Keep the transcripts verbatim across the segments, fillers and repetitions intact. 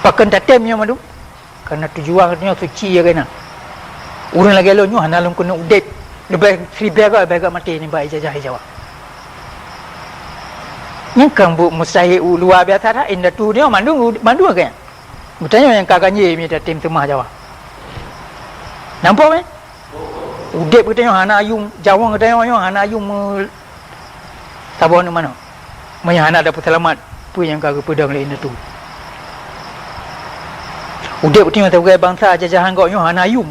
Pakon tatem nyoe mandum? Karena tujuan geutanyoe suci ya kena. Ureuëng lagée lôn nyoe hana lôn keuneuk udeb. Leubeh siribée gak, leubeh gak maté nibak ijajah Jawa. Nyang kang bu mustahil u luar biasa that, indatu nyoe mandum, mandum ke? Geutanyoe nyang ka ganjé mi tatem seumah Jawa. Nampak kan? Udeb geutanyoe hana ayum, Jawa geutanyoe nyoe hana ayum me-, saboh aneuk manok. Meunyoe hana dapeuseulamat, peue nyang ka geupeudong lé indatu? Udeb geutanyoe sibagoe bansa jajahan gok nyoe hana ayum.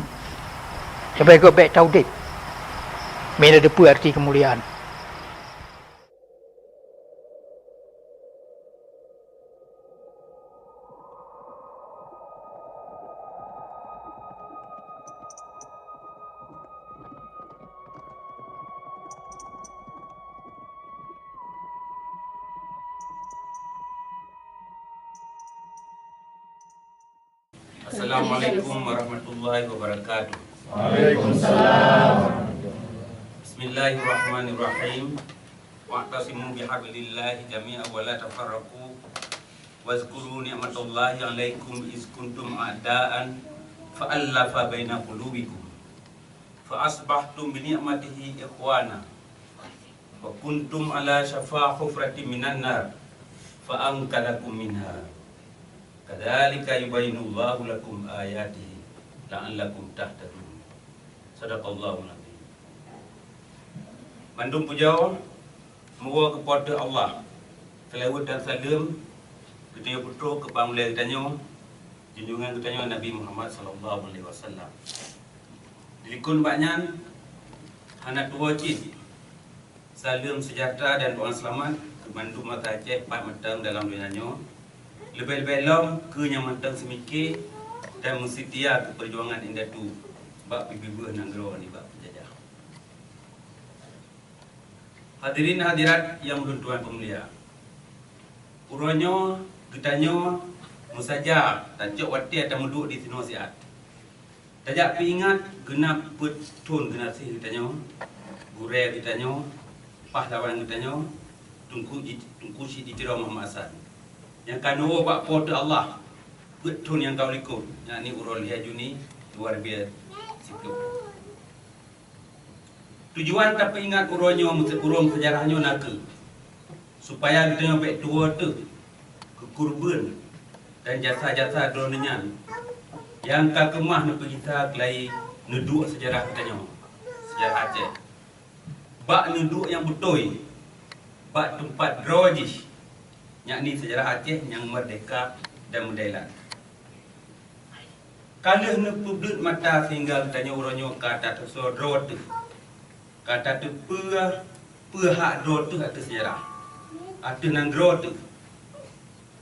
Leubeh gok bék taudeb. Meunan teupeue arti keumuliaan. Assalamualaikum warahmatullahi wabarakatuh. Waalaikumsalam. Bismillahirrahmanirrahim. Wa'tasimu bihablillahi jami'an wa la tafarraqu. Wazkuru ni'matallahi 'alaikum iz kuntum a'daan fa'allafa baina qulubikum. Fa asbahtum bi ni'matihi ikhwana. Wa kuntum ala syafa hufratin minan nar. Fa anqadzakum minha. Kadzalika yubayyinullahu lakum ayatihi la'allakum tahtadun. Sadaqallahul azim. Mandum puja meuwoe keu Po teu Allah. Seulaweuet dan saleuem geutanyoe peutrok keu pangulée geutanyoe, junjungan geutanyoe Nabi Muhammad sallallahu alaihi wasallam. Dilikot bak nyan, hana tuwoe cit, saleuem seujahteura dan doa seulamat keu mandum bansa Aceh pat mantong dalam donya nyoe, leubeh-leubeh lom keu nyang mantong seumike dan meuseutia keu peujuangan indatu bak peubiet nanggroe nibak peunjajah. Hadirin hadirat nyang ulôn tuan peumulia, uroe nyoe geutanyoe meusaja tacok watée tameuduek di sinoe siat. Tajak peuingat geunab peuet thon geunaséh geutanyoe, gurée geutanyoe, pahlawan geutanyoe, Teungku Ji-, Teungku Chik Jitiro Muhammad Hasan, nyang ka neuwoe bak Po teu Allah peuet thon nyang ka u likot, yakni uroe lhée Juni dua ribée siplôh. Tujuan tapeuingat uroe nyoe meuseu-, uroe meusejarah nyoe na kheueh supaya geutanyoe bék tuwoe teuh keu keureubeuen dan jasa-jasa droeneuh nyan nyang ka keumah neupeugisa keulayi neuduek seujarah geutanyoe, seujarah Aceh, bak neuduek nyang beutôi bak teumpat droe jih, yakni seujarah Aceh nyang meurdehka dan meudailat. Ka lheueh neupeubleuet mata sehingga geutanyoe uroe nyoe ka tateusoe droe teuh, ka tateupeue peue hak droe teuh ateueh seujarah, ateueh nanggroe teuh.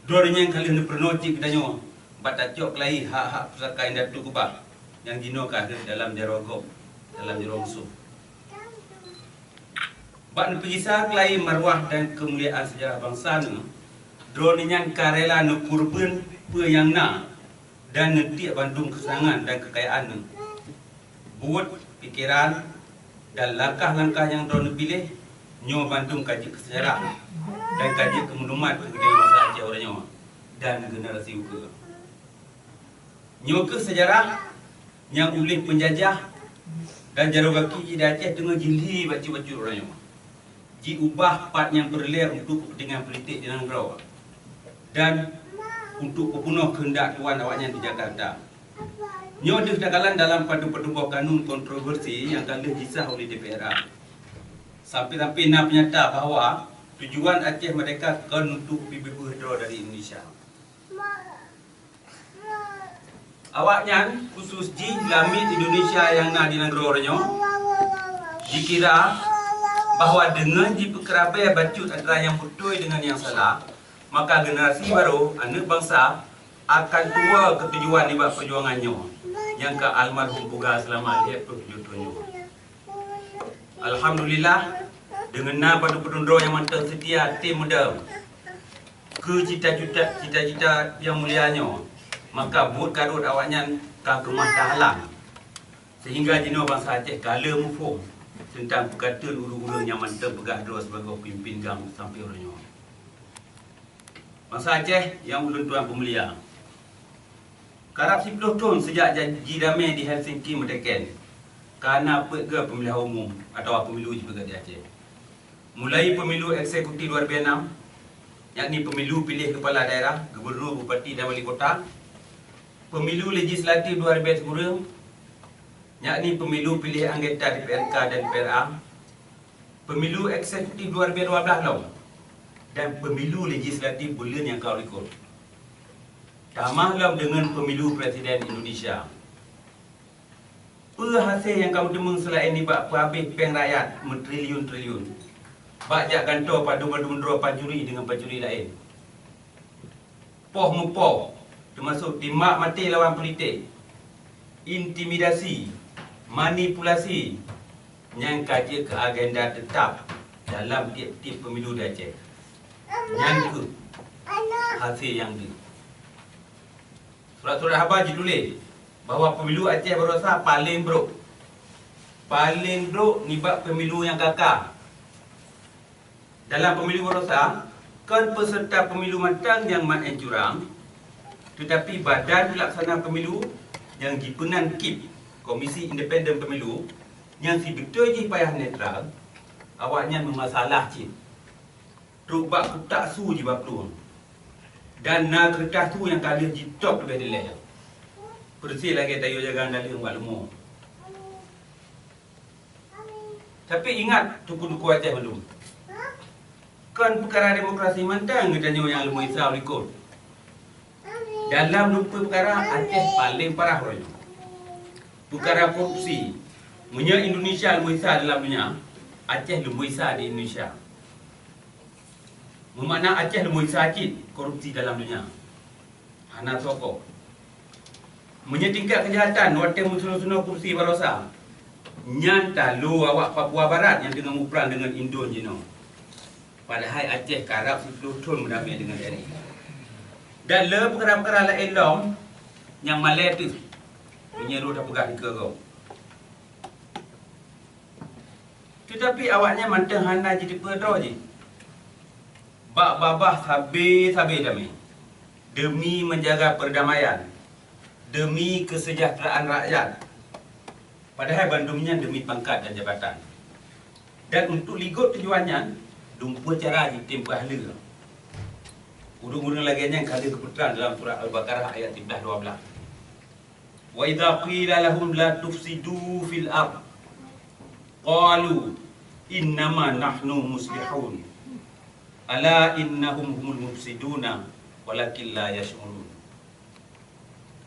Droe nyan ka lheueh neupeurunoe cit geutanyoe bak tacok keulayi hak-hak pusaka indatu keubah nyang jinoe ka rhot dalam jaroe gob, dalam jaroe musoh. Bak neupeugisa keulayi marwah dan keumuliaan seujarah bansa neuh, droeneuh nyan ka rela neukeureubeuen peue nyang na dan neutiek bandum keuseunangan dan keukayaan neuh. Buet, pikeran, dan langkah-langkah nyang droeneuh piléh nyoe bandum ka jeuet keu seujarah dan ka jeuet keu meulumat keu geutanyoe bansa Aceh uroe nyoe dan generasi ukeue. Nyoe kheueh seujarah nyang uléh peunjajah dan jaroe gaki jih di Aceh teungoh jilhi bacut-bacut uroe nyoe, jiubah pat nyang peureulée untuk keupeuntengan politik di nanggroe dan untuk peupeunoh keuheundak tuan awaknyan di Jakarta. Nyoe deuh takalon dalam padub-padub boh kanun kontroversi nyang ka lheueh jisah oleh D P R A. Sampai-sampai na peunyata bahwa tujuan Aceh Merdeka kon untuk peubiet droe dari Indonesia. Awaknyan, khusus jih lamiet Indonesia nyang na di nanggroe nyoe, jikira bahwa deungon jipeukeurabée bacut antara nyang beutôi deungon nyang salah, maka generasi barô aneuëk bansa akan tuwoe keu tujuan nibak peujuangan nyoe nyang ka almarhum peugah seulama lhée ploh tujoh thon nyoe. Alhamdulillah, deungon na padub-padub droe nyang mantong seutia até meudong keu cita-cita, cita-cita nyang mulia nyoe, maka buet ka rhot awaknyan ka keumah tahalang, sehingga jinoe bansa Aceh ka le muphom teuntang peukateuen ureuëng-ureuëng nyang mantong peugah droe sibagoe peumimpén GAM sampoe uroe nyoe. Bansa Aceh nyang ulôn tuan peumulia, Karab siplôh thôn sejak ja-, jidamé di Helsinki meuteken, ka na peuet geu peumilihan umum atawa pemilu jipeugét di Aceh. Mulai pemilu eksekutif dua ribu enam, yakni pemilu piléh kepala daerah, gubernur, bupati dan wali kota, pemilu legislatif dua ribu sikureueng, yakni pemilu piléh anggota D P R K dan D P R A, pemilu eksekutif dua ribu dua belas lom, dan pemilu legislatif buleuen nyang ka likot. Tamah lom deungon pemilu presiden Indonesia. Peue hasé nyang ka meuteumeung seulaén nibak peuhabéh péng rakyat meutriliun-triliun, bak jak gantoe padum-padum droe pancuri deungon pancuri laén? Poh meupoh, teumasok timbak maté lawan politik, intimidasi, manipulasi, nyang ka jeuet keu agenda teutap dalam tieb-tieb pemilu di Aceh. Nyan kheueh hasé nyang deuh. Surat-surat haba jituléh bahwa pemilu Aceh barosa paleng brok. Paleng brok nibak pemilu nyang ka-ka. Dalam pemilu barosa, kon peuseureuta pemilu mantong nyang maén curang, teutapi badan peulaksana pemilu nyang jipeunan KIP, Komisi Independen Pemilu, nyang sibeutôi jih payah netral, awaknyan meumasalah cit. Trok bak kutak su jibaplueng, dan na keureutah su nyang ka lheueh jitôb leubeh dilée, peureuséh lagée tayue jaga daleueng bak leumo. Tapi ingat, teungku-teungku Aceh mandum, kon peukara demokrasi mantong geutanyoe nyang leumo Isa u likot. Dalam lumpui peukara, Aceh paleng parah uroe nyoe. Peukara korupsi, meunyoe Indonesia leumo Isa dalam donya, Aceh leumo Isa di Indonesia. Meumakna Aceh leumo Isa cit korupsi dalam donya. Hana soe koh. Meunyoe tingkat keujahatan watée meusunoe-sunoe kursi barosa, nyan talo awak Papua Barat nyang teungoh muprang deungon indon jinoe. Padahai Aceh karab siplôh thon meudamé deungon R I. Dan le peukara-peukara laén lom nyang malée teuh meunyoe lôn tapeugah dikeue gob. Teutapi awaknyan mantong hana jiteupeue droe jih. Bak babah sabe-sabe damé, demi menjaga perdamaian, demi kesejahteraan rakyat. Padahai bandum nyan demi pangkat dan jabatan. Dan untuk ligôt tujuan nyan, dumpeue cara jitem peuhaleue. Ureuëng-ureuëng lagée nyan ka lheueh geupeutrang dalam surat Al-Baqarah ayat tibelas dua belas. Wa idza qila lahum la tufsidu fil ard, qalu innama nahnu muslihun. Ala innahum humul mufsiduna, walakin la yash'urun.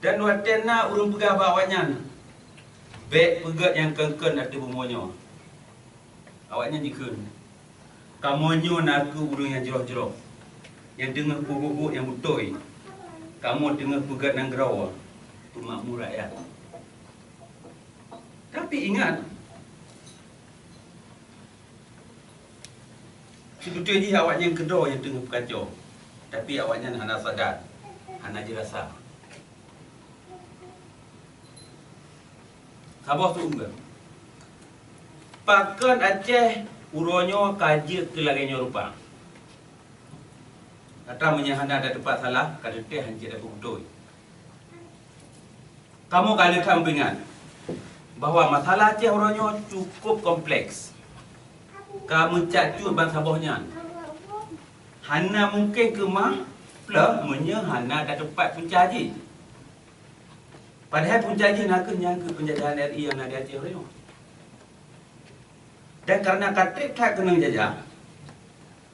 Dan watée na ureuëng peugah bak awaknyan, "Bék peugét nyang kon-kon ateueh bumoe nyoe," awaknyan jikheun, "Kamoe nyoe na kheueh ureuëng nyang jroh-jroh, nyang teungoh peubuet-buet nyang beutôi. Kamoe teungoh peugét nanggroe peumakmu rakyat." Tapi ingat, sibeutôi jih awaknyan keudroe nyang teungoh peukaco, tapi awaknyan hana sadar, hana jirasa. Saboh seuumbang. Pakon Aceh uroe nyoe ka jeuet keu lagée nyoe rupa? Gata meunyoe hana tateupat salah, ka teuntée hana jeuet tapeubeutôi. Kamoe ka lheueh that peuingat bahwa masalah Aceh uroe nyoe cukup kompleks. Ka meucat cut ban saboh nyan. Hana mungken keumah pleuh meunyoe hana tateupat punca jih. Padahai punca jih na kheueh nyang keu peunjajahan R I nyang na di Aceh uroe nyoe. Dan kareuna ka treb that keunong jajah,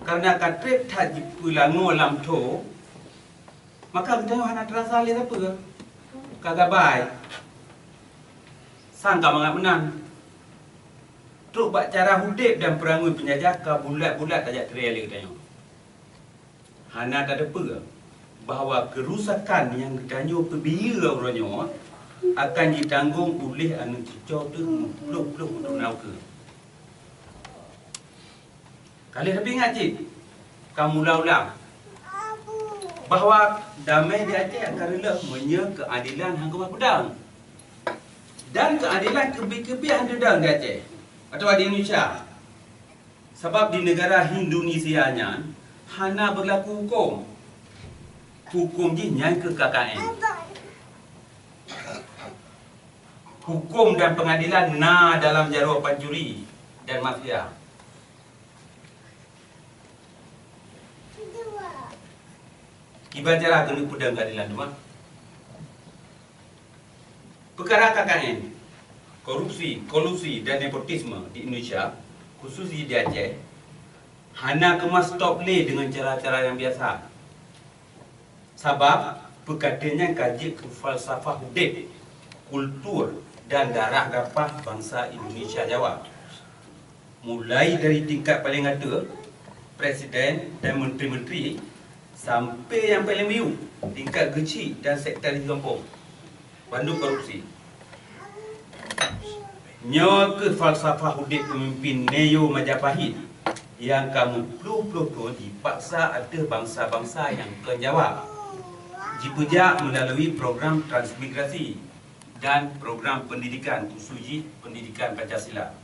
kareuna ka treb that jipeulangoe lam tho, maka geutanyoe hana teurasa lé sapeue. Ka gabai, sang ka mangat meunan. Trok bak cara udeb dan peurangui peunjajah ka bulat-bulat tajak tirée lé geutanyoe. Hana tateupeue bahwa keurusakan nyang geutanyoe peubiyeu uroe nyoe akan jitanggong uléh aneuk cucoe teuh meuplôh-plôh droe na ukeue. Ka lheueh tapeuingat cit, ka meuulang-ulang, bahwa damé di Aceh akan reuloh meunyoe keuadelan hana keumah peudong. Dan keuadelan keubiet-keubiet hana teudong di Aceh atawa di Indonesia. Sabab di neugara Indonesia nyan hana beulaku hukôm. Hukôm jih nyan keuh K K N. Hukum dan pengadilan na dalam jaroe pancuri dan mafia. Kiban cara keuneuk peudong keadilan teuma? Peukara K K N, korupsi, kolusi dan nepotisme di Indonesia, khusus di Aceh, hana keumah stop lé deungon cara-cara nyang biasa. Sabab peukateun nyan ka jeuet keu falsafah udeb, kultur dan darah gapah bansa Indonesia Jawa. Mulai dari tingkat paleng ateueh, presiden dan menteri-menteri, sampai nyang paleng miyueb, tingkat geuchik dan sekretaris gampông, bandum korupsi. Nyoe keuh falsafah udeb peumimpin neo Majapahit nyang ka meuploh-ploh thon jipaksa ateueh bansa-bansa nyang kon Jawa, jipeujak meulalui program transmigrasi dan program pendidikan, khusus jih pendidikan Pancasila.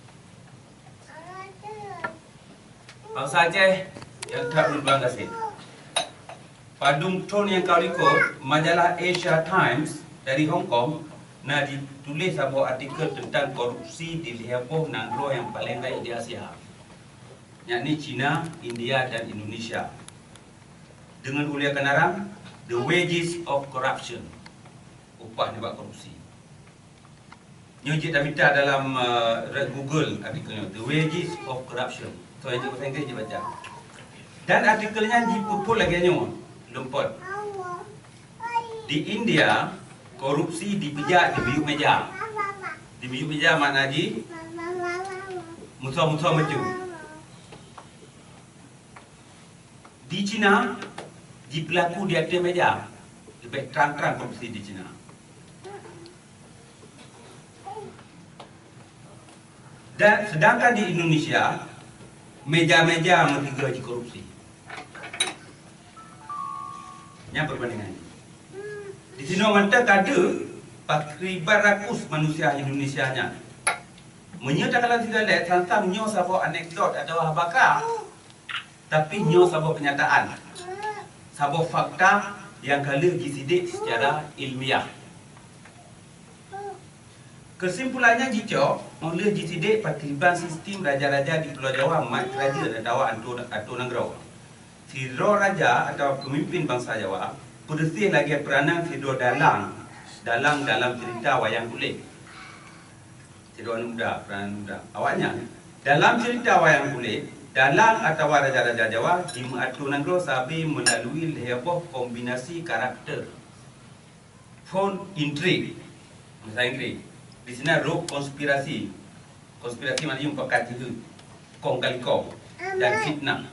Bansa Aceh nyang that ulôn bangga gaséh. Padum thon nyang ka likot, majalah Asia Times dari Hong Kong na jituléh saboh artikel teuntang korupsi di lhèe boh nanggroe nyang paleng rayeuk di Asia, yakni China, India dan Indonesia. Deungon ulèe keunarang, The Wages of Corruption, upah nibak korupsi. Nyoe jeuet tamita dalam, eh, Google artikel nyoe, The Wages of Corruption. So, nyang jeuet bahasa Inggris jeuet baca. Dan artikel nyan jipeuphon lagèe nyoe, lôn phon. Di India, korupsi dipeujak di miyueb meja. Di miyueb meja makna jih musoh-musoh meucue. Di China, jipeulaku di ateueh meja. Leubeh trang-trang korupsi di China. Dan sedangkan di Indonesia, meja-meja meusigoe jikorupsi. Nyan peubandingan. Di sinoe mantong ka deuh pakriban rakus manusia Indonesia nyan. Meunyoe takalon sigoe lé, sang-sang nyoe saboh anekdot atawa haba kra. Tapi nyoe saboh keunyataan, saboh fakta nyang ka lheueh jisidek seucara ilmiah. Keusimpulan nyan jicok óh lheueh jisidek pakriban sistem raja-raja di Pulo Jawa, mat keurajeuen atawa atu, atu nanggroe. Sidroe raja atawa peumimpin bansa Jawa peudeuséh lagèe peuranan sidroe dalang, dalang dalam ceurita wayang kulét. Sidroe aneuk muda, peuranan aneuk muda. Awaknyan, dalam ceurita wayang kulét, dalang atawa raja-raja Jawa jimeuatu nanggroe sabe meulalui lhèe boh kombinasi karakter. Von Intrigue, bahasa Inggris. Di sinan rôh konspirasi. Konspirasi maknanya meupakat jiheuet, kong kali kong, dan fitnah.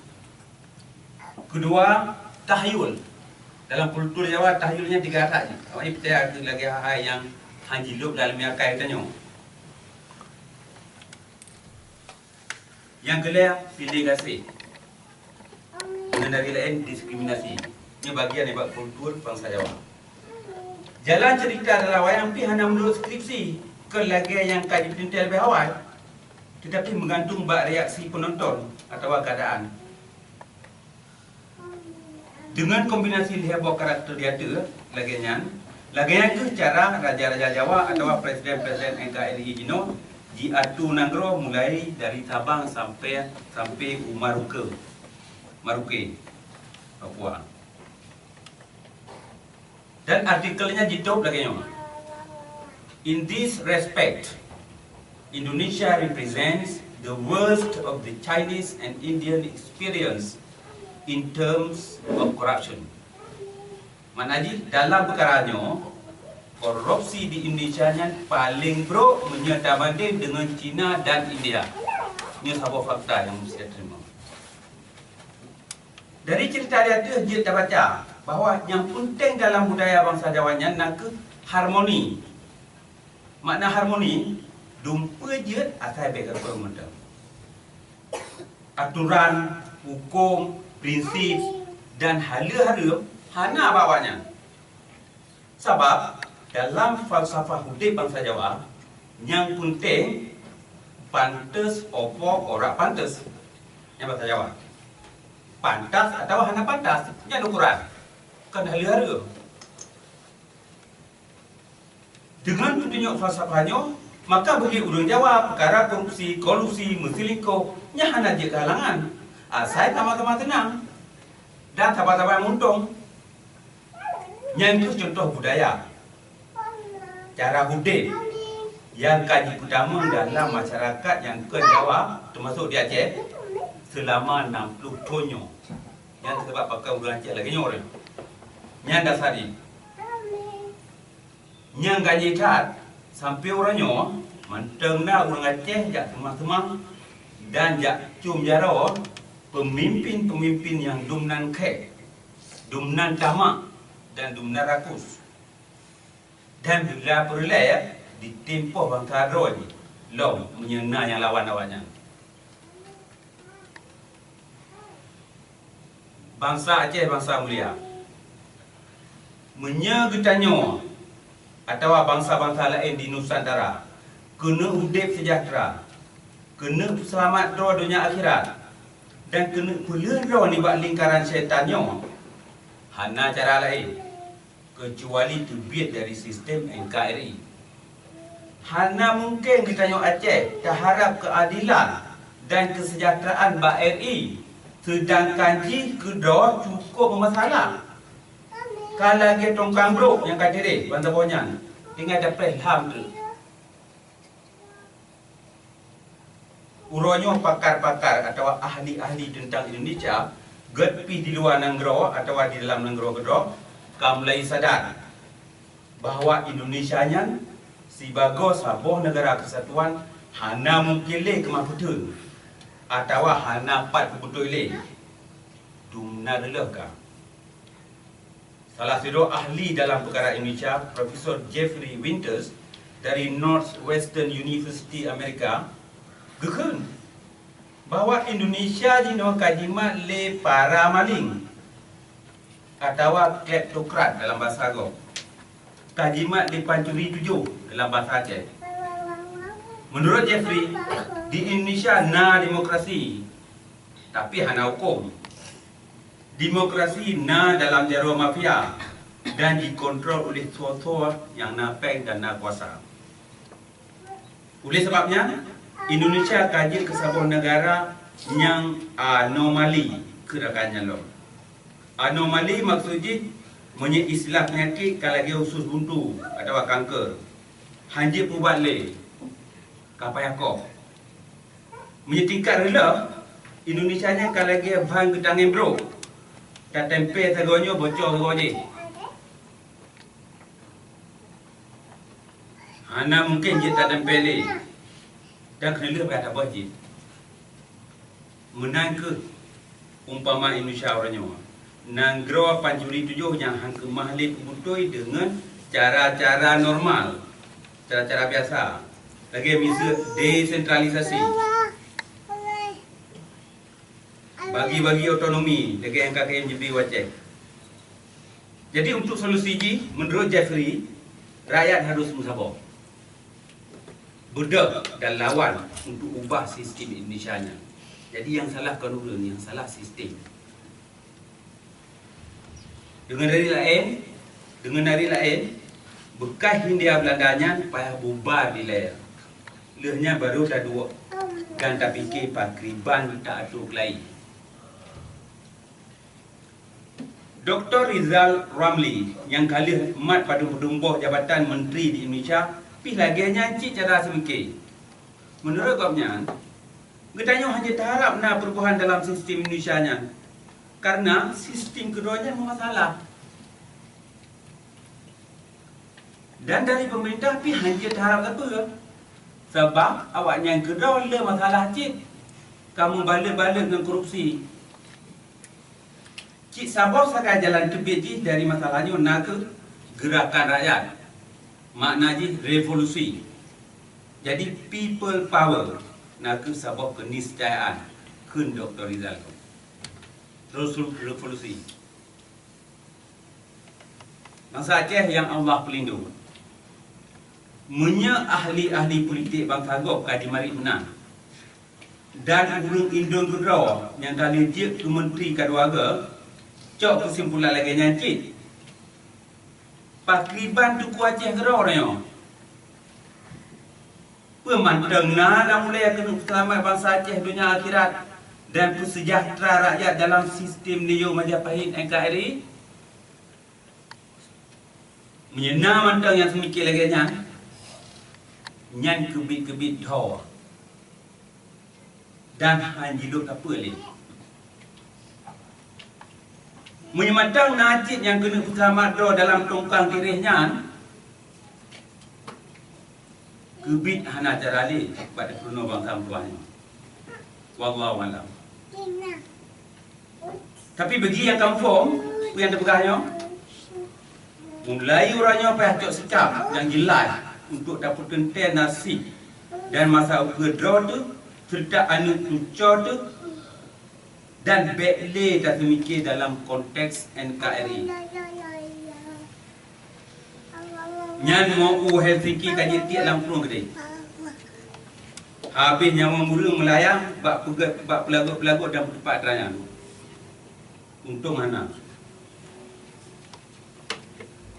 Keudua, tahyul. Dalam kultur Jawa, tahyul nyan tiga atak jih. Awak nyan peucaya keu lagèe hai-hai nyang han jilôb lam alam akai tanyoe. Nyang keulhèe, piléh gaséh. Ngon dari laén, diskriminasi. Nyoe bagian nibak kultur bansa Jawa. Jalan cerita dalam wayang pih hana meunurot skripsi, kon lagèe nyang ka jipeuteuntèe leubeh awai, teutapi meugantung bak reaksi peunonton atawa keuadaan. Deungon kombinasi lhèe boh karakter di ateueh lagèe nyan, lagèe nyan kheueh cara raja-raja Jawa atawa presiden-presiden N K R I jinoe jiatu nanggroe mulai dari Sabang sampai, sampai u Maruke, Maruke, Papua. Dan artikel nyan jitôb lagèe nyoe, "In this respect, Indonesia represents the worst of the Chinese and Indian experience in terms of corruption." Makna jih, dalam peukara nyoe, korupsi di Indonesia nyan paleng brôk meunyoe tabandeng deungon China dan India. Nyoe saboh fakta nyang meusti teurimong. Dari cerita di ateueh jeuet tabaca bahwa nyang peunteng dalam budaya bansa Jawa nyan nakeuh harmoni. Makna harmoni, dumpeue jeuet asai bèk geupeue mantong. Aturan, huköm, prinsip, dan haleue hareuem hana bak awaknyan. Sabab dalam falsafah udeb bansa Jawa, nyang peunteng pantes opo ora pantes. Nyan basa Jawa. Pantas atawa hana pantas, nyan ukuran. Kon haleue hareuem. Deungon peutunyok falsafah nyoe, maka bagi ureuëng Jawa, peukara korupsi, kolusi, meuseulingkoh, nyan hana jeuet keu halangan. Asai sama-sama teunang dan sama-sama meuuntông. Nyan kheueh cuntoh budaya, cara udeb nyang ka jipeutamong dalam masyarakat nyang kon Jawa, teumasok di Aceh, seulama nam ploh thon nyoe. Nyan sabab pakon ureuëng Aceh lagée nyoe. Nyan dasar jih. Nyang gajéh that, sampoe uroe nyoe, mantong na ureuëng Aceh jak seumang-seumang dan jak cöm jaroe peumimpin-peumimpin nyang dum nan khek, dum nan tamak, dan dum nan rakus. Dan bila peureulée, ditimpoh bansa droe jih lom meunyoe na nyang lawan awaknyan. Bansa Aceh bansa mulia. Meunyoe geutanyoe atawa bansa-bansa laén di Nusantara keuneuk udeb seujahteura, keuneuk peuseulamat droe donya akhirat, dan keuneuk peulheueh droe nibak lingkaran syaitan nyoe, hana cara laén keucuali teubiet dari sistem N K R I. Hana mungken geutanyoe Aceh taharab keuadelan dan keuseujahteuraan bak R I, seudangkan jih keudroe cukôp meumasalah. Ka lagée tongkang brok nyang ka tireh ban saboh nyan, tinggai tapreh lham treuk. Uroe nyoe pakar-pakar atawa ahli-ahli teuntang Indonesia, gét pih di luwa nanggroe atawa di dalam nanggroe keudroe, ka mulai sadar bahwa Indonesia nyan sibagoe saboh neugara keusatuan hana mungken lé keumah peutheun atawa hana pat keubeutôi lé. Dum na reuloh ka. Salah sidroe ahli dalam peukara Indonesia, Profesor Jeffrey Winters dari Northwestern University Amerika, geukheun bahwa Indonesia jinoe ka jimat lé para maling atawa kleptokrat dalam bahasa gob, ka jimat lé pancuri tujoh dalam bahasa Aceh. Menurut Jeffrey, di Indonesia na demokrasi, tapi hana huköm. Demokrasi na dalam jaroe mafia dan jikontrol oleh soe-soe nyang na péng dan na kuasa. Oleh sabab nyan, Indonesia ka jeuet keu saboh neugara nyang anomali keu rakan nyan lom. Anomali maksud jih, meunyoe istilah peunyakét ka lagée usus buntu atawa kanker, hanjeuet peuubat lé, ka payah koh. Meunyoe tingkat reuloh, Indonesia nyan ka lagée ban geutangén brok, tatempé sagoe nyoe bocor sagoe jih. Hana mungken jeuet tatempé lé, dan keuneulheueh bak taböh jih. Meunan kheueh umpama Indonesia uroe nyoe, nanggroe pancuri tujoh nyang han keumah lé peubeutôi deungon cara-cara normal, cara-cara biasa, lagée miseue desentralisasi, bagi-bagi otonomi lagée nyang ka kayém jibi u Aceh. Jadi, untuk solusi jih, menurut Jeffrey, rakyat harus meusaboh, beudôh dan lawan untuk ubah sistem Indonesia nyan. Jadi, nyang salah kon ureuëng, nyang salah sistem. Deungon dari laén, deungon dari laén, beukah Hindia Beulanda nyan payah bubar dilée. Lheueh nyan baru taduek dan tapike pakriban taatô keulayi. Doktor Rizal Ramli nyang ka lheueh mat padum-padum boh jabatan menteri di Indonesia pih lagée nyan cit cara seumike. Meunurot gobnyan, geutanyoe hana taharab na peurubahan dalam sistem Indonesia nyan, kareuna sistem keudroe nyan meumasalah. Dan dari peumeurintah pih hana jeuet taharab sapeue, sabab awaknyan keudroe le masalah cit ka meubalot-balot ngon korupsi. Cit saboh sagai jalan teubiet jih dari masalah nyoe na kheueh geurakan rakyat, makna jih revolusi. Jadi, people power na kheueh saboh keuniscayaan, kheun Doktor Rizal. Revolusi. Bansa Aceh nyang Allah peulindong. Meunyoe ahli-ahli politik bansa gob ka jimarit meunan, dan ureuëng indon keudroe nyang ka lheueh jeuet keu menteri ka dua goe, cok keusimpulan lagée nyan cit. Pakriban Teungku Aceh keudroe nyoe, Peue mantong na lam ulée keuneuk peuseulamat bansa Aceh donya akhirat dan peusejahtera rakyat dalam sistem neo Majapahit N K R I? Meunyoe na mantong nyang seumike lagée nyan, nyan keubiet-keubiet tho dan hana jilôt sapeue lé. Meunyoe mantong na cit nyang keuneuk peuseulamat droe dalam tongkang tiréh nyan, keubiet hana cara lé bak tapeurunoe bansa meutuwah nyoe. Wallahu a'lam. Tapi bagi nyang confirm, peue nyang teupeugah nyoe, mulai uroe nyoe payah cok sikap nyang jeulaih untuk tapeuteuntée nasib dan masa ukeue droe teuh, seureuta aneuëk cucoe teuh, dan bék lé taseumike dalam konteks N K R I. Nyan meu u Helsinki ka jitiek lam krueng keudeh. Habéh nyawa ureuëng meulayang bak peugét, bak peulagot-peulagot dan peutupat atra nyan. Untông hana.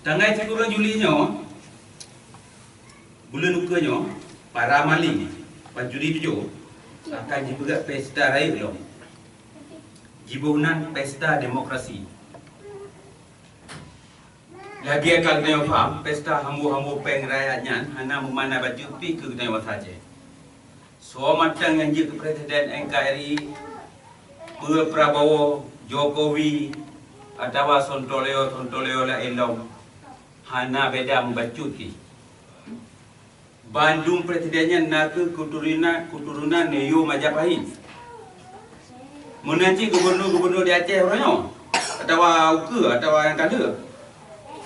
Tanggai sikureueng Juli nyoe, buleuen ukeue nyoe, para maléng, pancuri tujoh, akan jipeugét pesta rayeuk lom. Jiboh nan pesta demokrasi. Lagée ka geutanyoe paham, pesta hambo-hambo péng rakyat nyan hana meumana bacut pih keu geutanyoe bansa Aceh. Soe mantong nyang jeuet keu presiden N K R I, peue Prabowo, Jokowi, atawa sontoleo-sontoleo laén lom, hana beda meubacut pih. Bandum presiden nyan na kheueh keuturonan, keuturonan neo Majapahit. Meunan cit gubunur-gubunur di Aceh uroe nyoe, atawa ukeue, atawa nyang ka lheueh,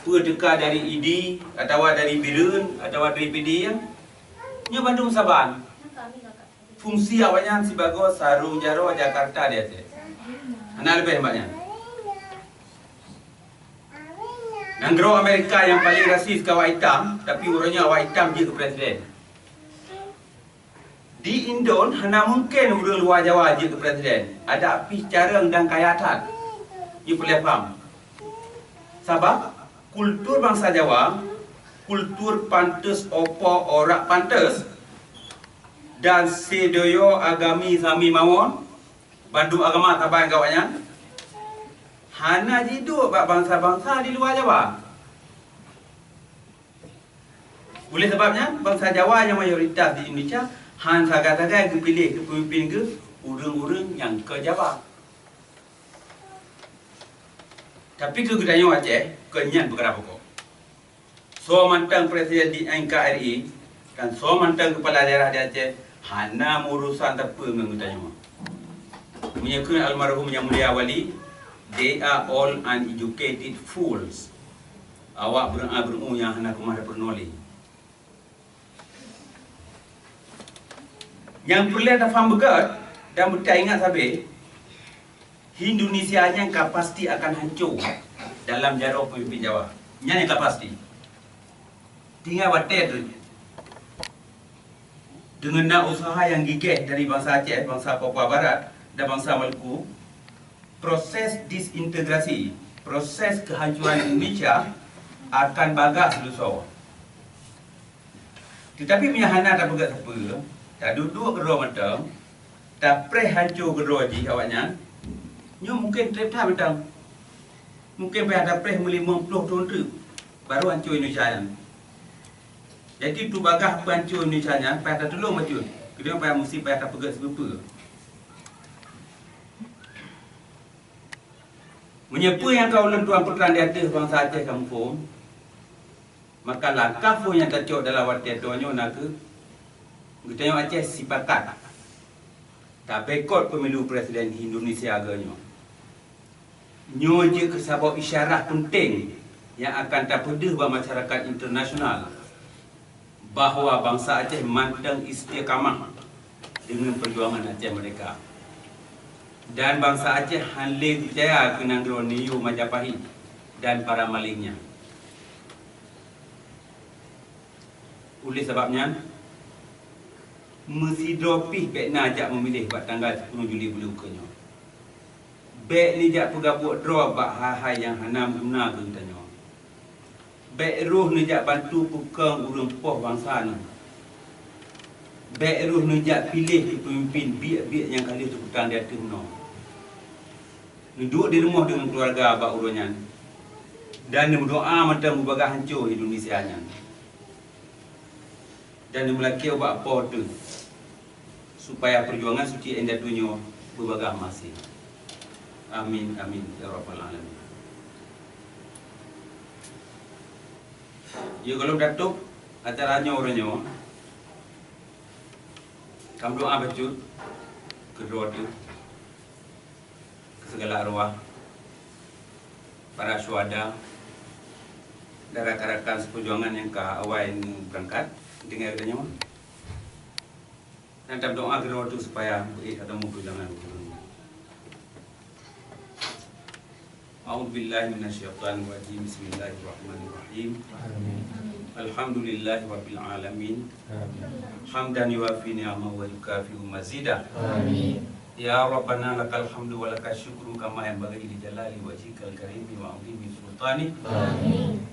peue teuka dari I D I, atawa dari Bireuen, atawa dari P D I, nyoe bandum saban fungsi awaknyan sibagoe sarong jaroe Jakarta di Aceh. Hana leubeh bak nyan. Nanggroe Amerika nyang paleng rasis keu awak itam, tapi uroe nyoe awak itam jeuet keu presiden. Di Indon hana mungken ureuëng luwa Jawa jeuet keu presiden. Adak pih carông dan kaya that. Nyoe peureulée paham. Sabab kultur bansa Jawa, kultur pantes opo orak pantes, dan sedoyo agami sami mawon, bandum agama saban gawat nyan, hana jiduek bak bansa-bansa di luwa Jawa. Oleh sabab nyan, bansa Jawa nyang mayoritas di Indonesia han sagai-sagai geupiléh keu peumimpin geuh ureuëng-ureuëng nyang keu Jawa. Tapi keu geutanyoe Aceh, keu nyan peukara pokok. Soe mantong presiden di N K R I dan soe mantong kepala daerah di Aceh hana meurusan sapeue ngon geutanyoe. Meunyoe kheun almarhum Yang Mulia Wali, "They are all uneducated fools." Awak beureu'ah beureu'uh nyang hana keumah tapeurunoe lé. Nyang peureulée tafaham beugét dan beutaingat sabe, Indonesia nyan ka pasti akan hanco dalam jaroe peumimpin Jawa. Nyan nyang ka pasti. Tinggai watée teuk. Deungon na useuha nyang gigéh dari bansa Aceh, bansa Papua Barat, dan bansa Maluku, proses disintegrasi, proses keuhancuran Indonesia akan bagah seuleusoe. Teutapi meunyoe hana tapeugét sapeue, taduek-duek keudroe mantong, tapreh hanco keudroe jih awaknyan, nyoe mungken treb that mantong. Mungken payah tapreh meulimong ploh thon teuk, baru hanco Indonesia nyan. Jadi, tubagah peuhanco Indonesia nyan payah tatulông bacut. Keudroe payah musti payah tapeugét sipeue-peue. Meunyoe peue nyang ka ulôn tuan peutrang di ateueh bansa Aceh ka muphom, maka langkah phon nyang tacok dalam watée toh nyoe na kheueh geutanyoe Aceh sipakat taboikot pemilu presiden Indonesia geuh nyoe. Nyoe jeuet keu saboh isyarah peunteng nyang akan tapeudeuh bak masyarakat internasional bahwa bansa Aceh mantong istiqamah deungon peujuangan Aceh Merdeka. Dan bansa Aceh han lé peucaya keu nanggroe nio Majapahit dan para maléng nyan. Oleh sabab nyan, meusidroe pih bék na jak meumiléh bak tanggai sikureueng Juli buleuen ukeue nyoe. Bék neujak peugabuek droe bak hai-hai nyang hana meuguna keu geutanyoe. Bék roh neujak bantu peukong ureuëng poh bansa neuh. Bék rôh neujak piléh peumimpén biek-biek nyang ka lheueh teupeutang di ateueh bunoe. Neuduek di rumoh deungon keuluwarga bak uroe nyan, dan neumeudoá mantong beubagaih hanco Indonesia nyan, dan neumeulakée ubak Po teuh, supaya peujuangan suci indatu nyoe beubagaih maséh. Amin, amin, ya rabbal alamin. Ya, gohlom tatôb acara nyoe uroe nyoe. Ka meudoá bacut keu droe teuh, keu sigala arwah para syuhada dan rakan-rakan seperjuangan nyang ka awai neubeurangkat tinggai geutanyoe. Dan tameudoá keu droe teuh supaya beuék atawa meupeue jangan. A'udzubillahi minasyaitonirrajim. Bismillahirrahmanirrahim. Amin. Alhamdulillahi rabbil alamin. Amin. Hamdan yuwafi ni'amahu wa yukafi'u mazidah. Amin. Ya Rabbana lakal hamdu wa lakal syukru kama yanbaghi li jalali wajhikal karimi wa 'azimi sultanik. Amin.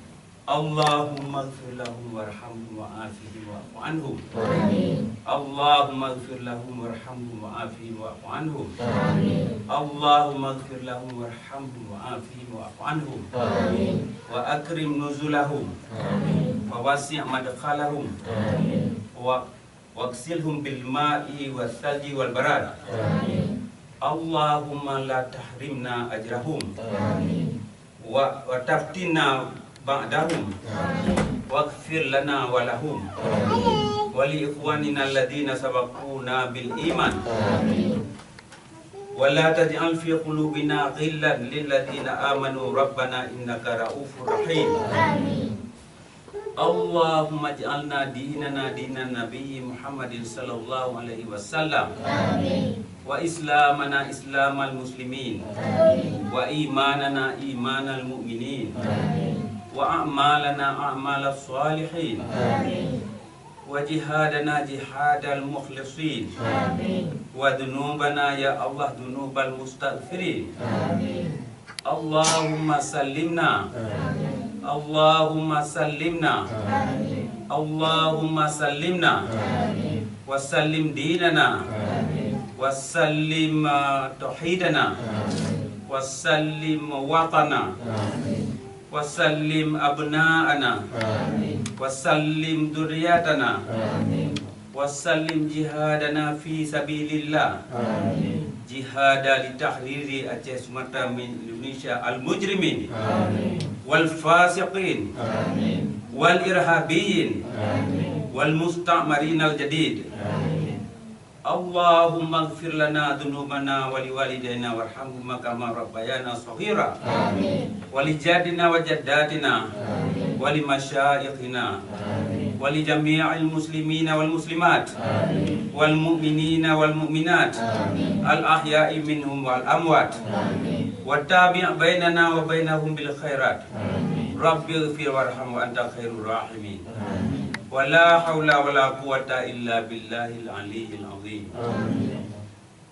Allahumma ighfir lahum warhamhum wa afihim wa'fu anhum. Amin. Allahumma ighfir lahum warhamhum wa afihim wa'fu anhum. Amin. Allahumma ighfir lahum warhamhum wa afihim wa'fu anhum. Amin. Wa akrim nuzulahum. Amin. Wa wasi' madkhalahum. Amin. Wa Waghsilhum bil ma'i was salji wal barad. Amin. Allahumma la tahrimna ajrahum. Amin. Wa, wa taftinna ba'dahum. Amin. Waghfir lana wa lahum. Amin. Wa li ikhwanina alladhina sabaquna bil iman. Amin. Wa la taj'al fi qulubina ghillan lil ladzina amanu rabbana innaka ra'ufur rahim. Amin. Allahumma ij'alna dinana dinan Nabi Muhammadin sallallahu alaihi wasallam. Amin. Wa islamana islamal muslimin. Amin. Wa imanana imanal mu'minin. Amin. Wa a'malana a'malas salihin. Amin. Wa jihadana jihadal mukhlisin. Amin. Wa dzunubana ya Allah dzunubal mustaghfirin. Amin. Allahumma sallimna. Amin. Allahumma sallimna. Amin. Allahumma sallimna. Amin. Wa sallim dinana. Amin. Wa sallim, uh, tauhidana. Amin. Wa sallim watana. Amin. Wa sallim abna'ana. Amin. Wa sallim dzurriyyatana. Amin. Wa sallim jihadana fi sabilillah. Amin. Jihada li tahriri Aceh Sumatra min Indonesia al mujrimin. Amin. Wal fasiqin. Amin. Wal irhabiyin. Amin. Wal musta'marin al jadid. Amin. Allahumma ighfir lana dzunubana wa liwalidaina warhamhuma kama rabbayana shaghira. Amin. Wa li jaddina wa jaddatina. Amin. Wa li masyaikhina. Amin. Wa li jami'il muslimina wal muslimat. Amin. Wal mu'minina wal mu'minat. Amin. Al ahya'i minhum wal amwat. Amin. Wa tabi' bainana wa bainahum bil khairat. Amin. Rabbi ighfir warham wa anta khairur rahimin. Amin. Wa la haula wa la quwwata illa billahil aliyyil azim. Amin.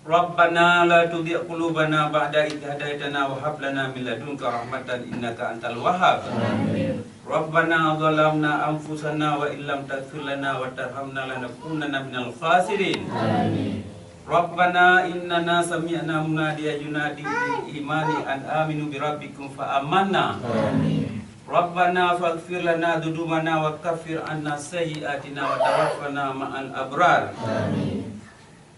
Rabbana la tuzigh qulubana ba'da idh hadaytana wa hab lana min ladunka rahmatan innaka antal wahhab. Amin. Rabbana zalamna anfusana wa illam taghfir lana wa tarhamna lanakunanna minal khasirin. Amin. Rabbana innana sami'na munadiyan yunadi lil imani an aminu bi rabbikum fa amanna. Amin. Rabbana faghfir lana dzunubana wa kaffir anna sayyi'atina wa tawaffana ma'al abrar. Amin.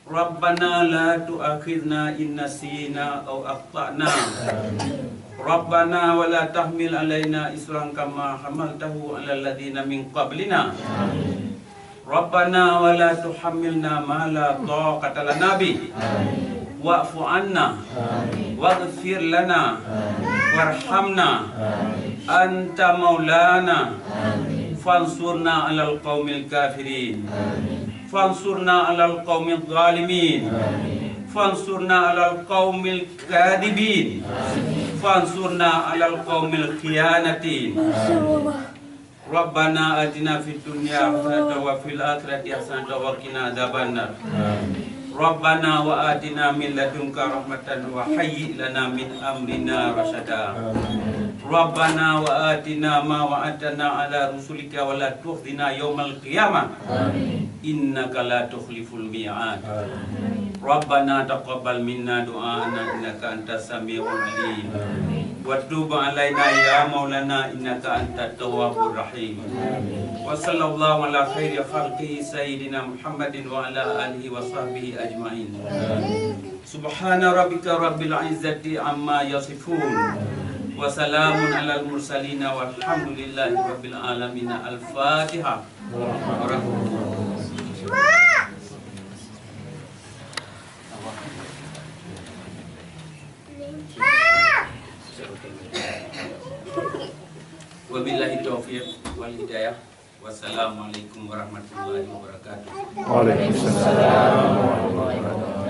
Rabbana la tu'akhidna in nasina aw akhtana. Amin. Rabbana wa la tahmil alaina isran kama hamaltahu alal ladzina min qablina. Amin. Rabbana wa la tuhammilna ma la taqata lana bih. Amin. Wa'fu anna. Amin. Waghfir lana. Amin. Warhamna. Amin. Anta maulana. Amin. Fansurna alal qaumil kafirin. Amin. Fansurna alal qaumil zalimin. Amin. Fansurna alal qaumil kadibin. Amin. Fansurna alal qaumil khiyanatin. Rabbana atina fid dunya hasanatan wa fil akhirati hasanatan wa qina adzabannar. Amin. Rabbana wa atina min ladunka rahmatan wa hayyi' lana min amrina rasyada. Rabbana wa atina ma wa'adtana ala rusulika wa la tukhzina yaumal qiyamah. Innaka la tukhliful mi'ad. Rabbana taqabbal minna du'ana innaka antas samiul alim. Wa tub alaina ya maulana innaka antat tawwabur rahim. Wa sallallahu ala khairi khalqihi sayyidina Muhammadin wa ala alihi wa sahbihi ajmain. Subhana rabbika rabbil izzati amma yasifun. Wa salamun alal mursalin walhamdulillahi rabbil alamin. Al-Fatihah. Wabillahi taufiq wal hidayah. Wassalamualaikum warahmatullahi wabarakatuh. Waalaikumsalam warahmatullahi wabarakatuh.